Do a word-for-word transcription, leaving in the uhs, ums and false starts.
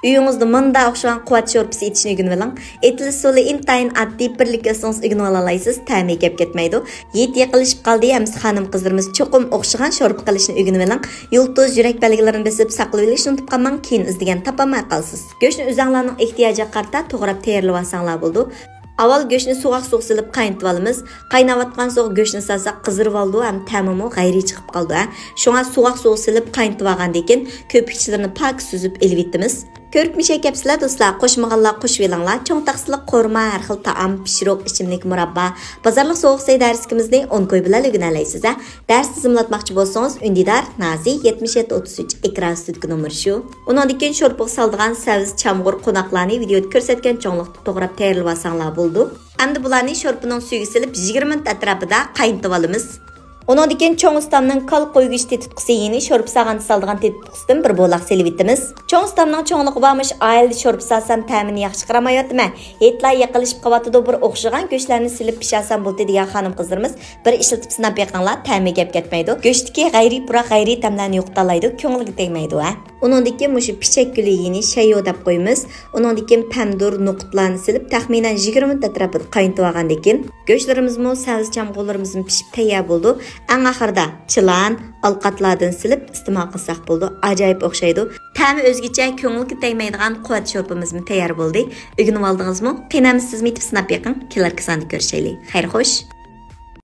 ئۆيىڭىزدە مۇنداق ئوخشىغان قۇۋۋەت شورپىسى ئېتىشنى ئۆگىنىۋېلىڭ. ئېتىلىش ئۇسۇلى ئىنتايىن ئاددىي، بىرلىككە ئۆتسىڭىز ئۆگىنىۋالالايسىز، تەمى گەپ كەتمەيدۇ. يېتى يېقىنلىشىپ قالدى، ئەمىسە خانىم-قىزلىرىمىز چوقۇم ئوخشىغان شورپا قىلىشنى ئۆگىنىۋېلىڭ. يۇلتۇز، يۈرەك بەلگىلىرىنى بېسىپ ساقلىۋېلىشنى ئۇنتۇپ قالماڭ، كېيىن ئىزدىگەن تاپالماي قالىسىز. گۆشنى ئۆزەڭلارنىڭ ئېھتىياجىغا قارىتا توغراپ تەييارلىۋالساڭلار بولىدۇ. ئاۋۋال گۆشنى سوغۇق سۇغا سېلىپ قاينىتىۋالىمىز. قايناۋاتقان سۇغا گۆشنى سالساق قىزىرىۋالىدۇ ھەم تەمىمۇ غەيرىي چىقىپ قالىدۇ، ھە. شۇڭا سوغۇق سۇغا سېلىپ قاينىتىۋالغاندىن كېيىن كۆپۈكچىلىرىنى پاكىز سۈزۈپ ئېلىۋېتىمىز. كۆرۈپ مۇشەي كەپسىلەر دوستلار، قوشمىغانلار قوشۇۋېلىڭلار. چوڭ تاقسىلىق قورۇما، ھەر خىل تائام، پىشۇرۇق، ئىچىملىك، مۇراببا، بازارلىق سوغۇق سەي دەرسلىكىمىزنى ئون كوي بىلەن ئۆگىنەلەيسىز، ھە. دەرس تىزىملاتماقچى بولسىڭىز، ئۈندىدار، نازى، يەتمىش يەتتە ئوتتۇز ئۈچ، ئېكران ئۈستىدىكى نومۇر شۇ. ئۇنىڭدىن كېيىن شورپىغا سالىدىغان سەۋزە، چامغۇر، قوناقلارنى ۋىدېيودا كۆرسەتكەن چوڭلۇقتا توغراپ تەييارلىۋالساڭلار بولىدۇ. ئەمدى بۇلارنى شورپىنىڭ سۈيىگە سېلىپ يىگىرمە مىنۇت ئەتراپىدا قاينىتىۋالىمىز. ئۇنىڭدىن كېيىن چوڭ ئۇستامنىڭ كالا قويۇش تېتىتقۇسى يېنى شورپا سالغاندا سالىدىغان تېتىتقۇسىدىن بىر بولاق سېلىۋېتىمىز. چوڭ ئۇستامنىڭ چوڭلۇقى بارمىش، ئائىلىدە شورپا سالسام تەمىنى ياخشى چىقىرالمايۋاتىمەن، ھېيتلار يېقىنلىشىپ قاۋاتىدۇ، بىر ئوخشىغان گۆشلەرنى سېلىپ پىشۇرسام بولدى دېگەن خانىم-قىزلىرىمىز بىر ئىشلىتىپ سىناپ بېقىڭلار، تەمى گەپ كەتمەيدۇ. گۆشتىكى غەيرىي پۇراق، غەيرىي تەملەرنى يوقىتالايدۇ، كۆڭۈلگە تەگمەيدۇ، ھە. ئۇنىڭدىن كېيىن مۇشۇ پىچەك گۈلى يېنى شەييو دەپ قويىمىز. ئۇنىڭدىن كېيىن پەمىدۇر، نوقۇتلارنى سېلىپ، تەخمىنەن يىگىرمە مىنۇت ئەتراپىدا قاينىتىۋالغاندىن كېيىن، گۆشلىرىمىزمۇ، سەۋزە چامغۇرلىرىمىزمۇ پىشىپ تەييار بولىدۇ. ئەڭ ئاخىرىدا چىلان، ئالقاتلاردىن سېلىپ ئىستېمال قىلساق بولىدۇ. ئاجايىپ ئوخشايدۇ. تەمى ئۆزگىچە، كۆڭۈلگە تەگمەيدىغان قۇۋۋەت شورپىمىزمۇ تەييار بولدى. ئۆگىنىۋالدىڭىزمۇ؟ قېنى ئەمىسە سىزمۇ ئېتىپ سىناپ بېقىڭ. كېلەركى ساندا كۆرۈشەيلى. خەير خوش.